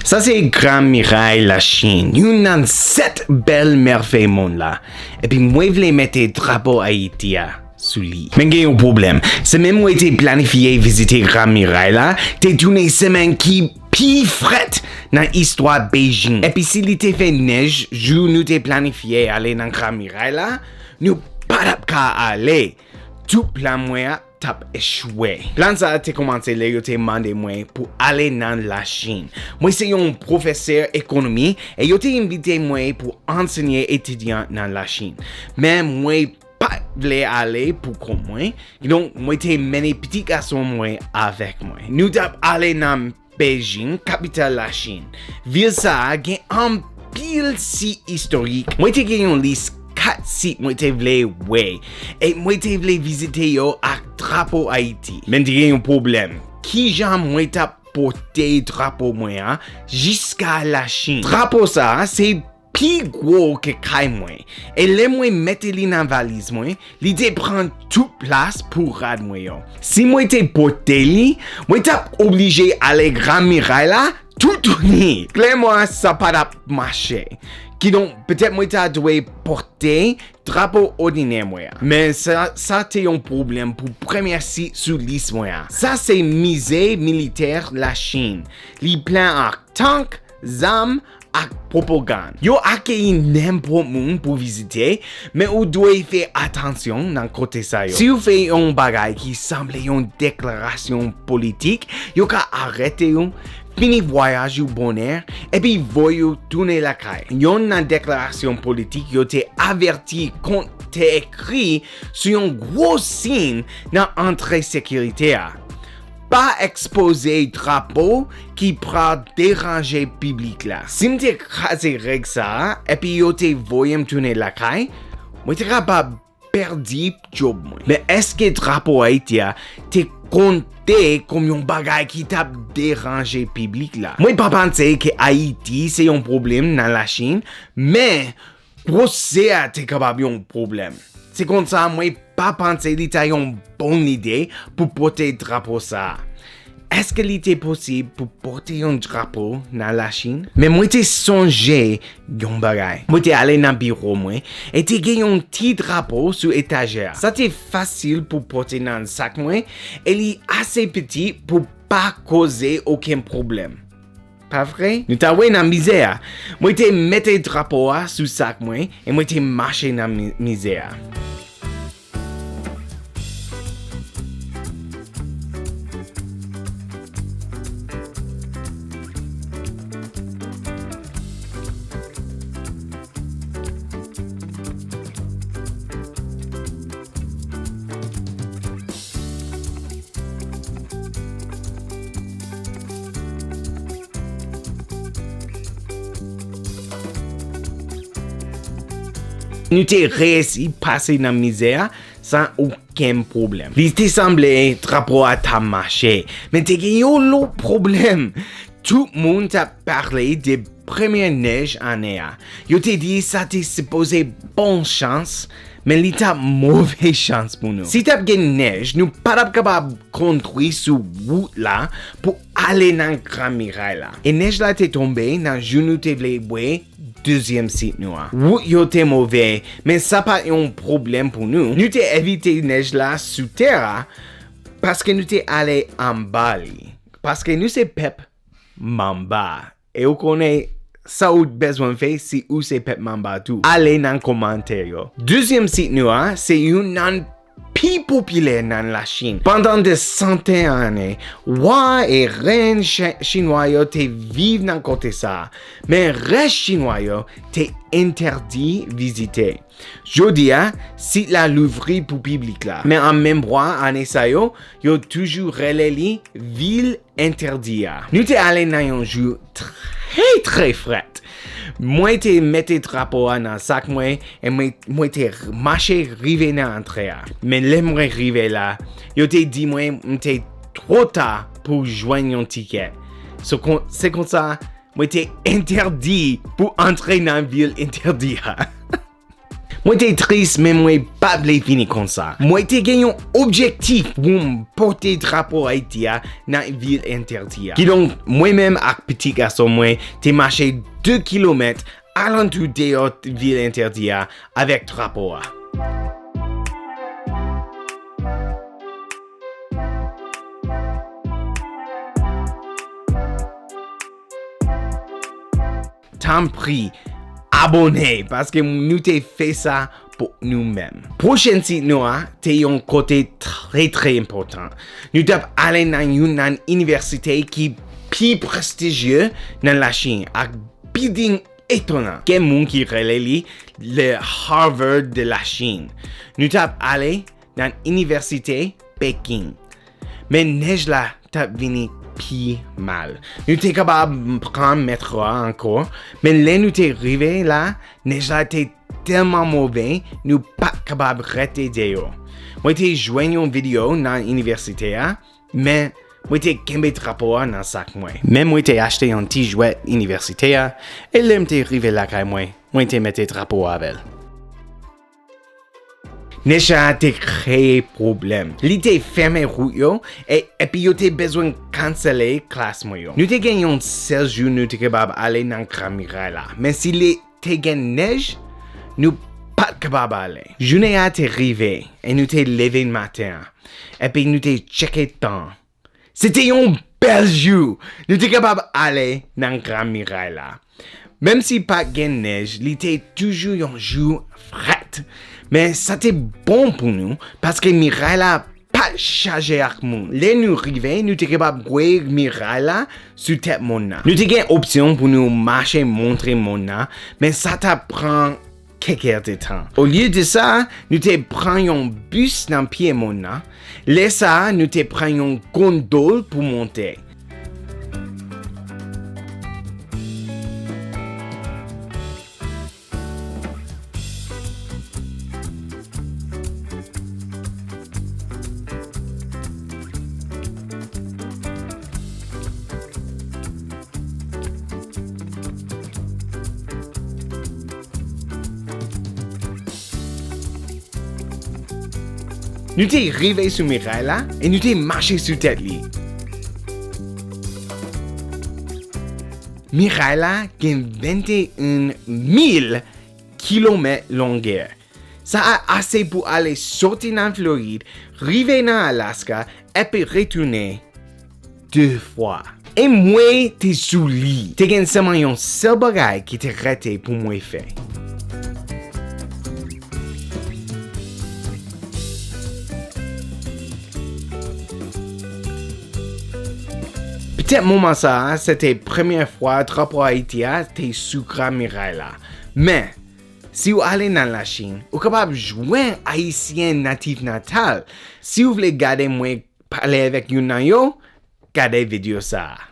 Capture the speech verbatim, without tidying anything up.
Sa se Gran Miray Lachin, youn nan sèt bèl mèvèy monn la. Epi mwen vle mete drapo Ayiti a sou li. Men gen yon pwoblèm. Semèn mwen te planifye vizite Gran Miray la, te tounen semèn ki pi frèt nan istwa Beijing. Epi si li te fè nèj jou nou te planifye ale nan Gran Miray la, nou pa t ap ka ale. Tout plan mwen an t ap echwe. Plan sa a te kòmanse lè yo te mande mwen pou ale nan Lachin. Mwen se yon pwofesè ekonomi e yo te envite mwen pou ansenye etidyan nan Lachin. Men mwen pa t vle ale pou kont mwen, kidonk mwen te mennen pitit gason mwen avèk mwen. Nou t ap ale nan Beijing, kapital Lachin. Vil sa a gen anpil sit istorik. Mwen te gen yon lis kat sit mwen te vle wè, e mwen te vle vizite yo ak drapo Ayiti. Men te gen yon pwoblèm. Kijan mwen t ap pote drapo mwen an jiska Lachin? Drapo sa a se pi gwo ke kay mwen, e lè mwen mete li nan valiz mwen, li te pran tout plas pou rad mwen yo. Si mwen te pote li, mwen t ap oblije ale Gran Miray la toutouni. Klèman, sa pa t ap mache. Kidonk, petèt mwen ta dwe pote drapo òdinè mwen an. Men sa, sa te yon pwoblèm pou premye sit sou lis mwen an. Sa se Mize Militè Lachin. Li plen ak tank, zam, ak pwopagann. Yo akeyi nenpòt moun pou vizite, men ou dwe fè atansyon nan kote sa yo. Si w fè yon bagay ki sanble yon deklarasyon politik, yo ka arete w, fini vwayaj ou bonè, epi voye w tounen lakay. Youn nan deklarasyon politik yo te avèti kont te ekri sou yon gwo siy nan antre sekirite a. Pa ekspoze drapo ki pral deranje piblik la. Si m te kraze règ sa a, epi yo te voye m tounen lakay, mwen te kapab pèdi djòb mwen. Men èske drapo Ayiti a te konte kòm yon bagay ki t ap deranje piblik la? Mwen pa panse ke Ayiti se yon pwoblèm nan Lachin, men gwosè a te kapab yon pwoblèm. Se konsa, mwen pa panse li ta yon bon lide pou pote drapo sa a. Èske li te posib pou pote yon drapo nan Lachin? Men mwen te sonje yon bagay. Mwen te ale nan biwo mwen e te gen yon ti drapo sou etajè a. Sa te fasil pou pote nan sak mwen e li ase piti pou pa koze okenn pwoblèm. Pa vre? Nou ta wè nan mize a. Mwen te mete drapo a sou sak mwen e mwen te mache nan mi-, mize a. Nou te reyisi pase nan mize a san okenn pwoblèm. Li te sanble drapo a t ap mache, men te gen yon lòt pwoblèm. Tout moun t ap pale de premye nèj ane a. Yo te di sa te sipoze bon chans, men li t ap move chans pou nou. Si t ap gen nèj, nou pa t ap kapab kondwi sou wout la pou ale nan Gran Miray la. E nèj la te tonbe nan jou nou te vle wè dezyèm sit nou an. Wout yo te move, men sa pa t yon pwoblèm pou nou. Nou te evite nèj la sou tè a, paske nou te ale anba li. Paske nou se pèp manba. E ou konnen sa ou bezwen fè si ou se pèp manba tou. Ale nan kòmantè yo. Dezyèm sit nou an, se youn nan pi popilè nan Lachin. Pandan de santèn ane, wa e rèn chi-, chinwa yo te viv nan kote sa a, men rès chinwa yo te entèdi vizite. Jodi a, sit la louvri pou piblik la, men an memwa ane sa yo, yo toujou rele li vil entèdi a. Nou te ale nan yon jou trè, trè frèt. Mwen te mete drapo a nan sak mwen e mwen, mwen te mache rive nan antre a. Men lè mwen rive la, yo te di mwen m te twò ta pou jwenn yon tikè. So, kon-, se konsa, mwen te entèdi pou antre nan vil entèdi a. Mwen te tris, men mwen pa vle fini konsa. Mwen te gen yon objektif pou m pote drapo Ayiti a nan vil entèdi a. Kidonk, mwen menm ak pitit gason mwen te mache de kilomèt alantou deyò vil entèdi a avèk drapo a. Tanpri, abòne, paske nou te fè sa pou nou menm. Pwochen sit nou a te yon kote trè, trè enpòtan. Nou t ap ale nan youn nan inivèsite ki pi prestijye nan Lachin, ak bilding etonan. Gen moun ki rele li le Harvard de la Chine. Nou t ap ale nan Inivèsite Pekin. Men nèj la t ap vini pi mal. Nou te kapab pran metro a ankò, men lè nou te rive la, nèj la te tèlman move, nou pa t kapab rete deyò. Mwen te jwenn yon videyo nan inivèsite a, men mwen te kenbe drapo a nan sak mwen. Men mwen te achte yon ti jwèt inivèsite a, e lè m te rive lakay mwen, mwen te mete drapo a avè l. Nèj la te kreye pwoblèm. Li te fèmen wout yo, e, epi yo te bezwen kansele klas mwen yo. Nou te gen yon sèl jou nou te kapab ale nan Gran Miray la. Men si li te gen nèj, nou pa t kapab ale. Jounen an te rive, e nou te leve maten an. Epi nou te tcheke tan. Se te yon bèl jou! Nou te kapab ale nan Gran Miray la. Menm si pa t gen nèj, li te toujou yon jou frèt. Men sa te bon pou nou, paske miray la pa t chaje ak moun. Lè nou rive, nou te kapab wè miray la sou tèt mòn nan. Nou te gen opsyon pou nou mache monte mòn nan, men sa t ap pran kèk èdtan. Olye de sa, nou te pran yon bis nan pye mòn nan. Lè sa a, nou te pran yon gondòl pou monte. Nou te rive sou miray la e nou te mache sou tèt li. Miray la gen venteyen mil kilomèt longè. Sa a ase pou ale soti nan Florid, rive nan Alaska, epi retounen de fwa. E mwen te sou li. Te gen sèlman yon sèl bagay ki te rete pou mwen fè. Petèt moman sa a, se te premye fwa drapo Ayiti a te sou Gran Miray la. Men, si w ale nan Lachin, ou kapab jwenn Ayisyen natif natal. Si w vle gade mwen pale avèk youn nan yo, gade videyo sa a.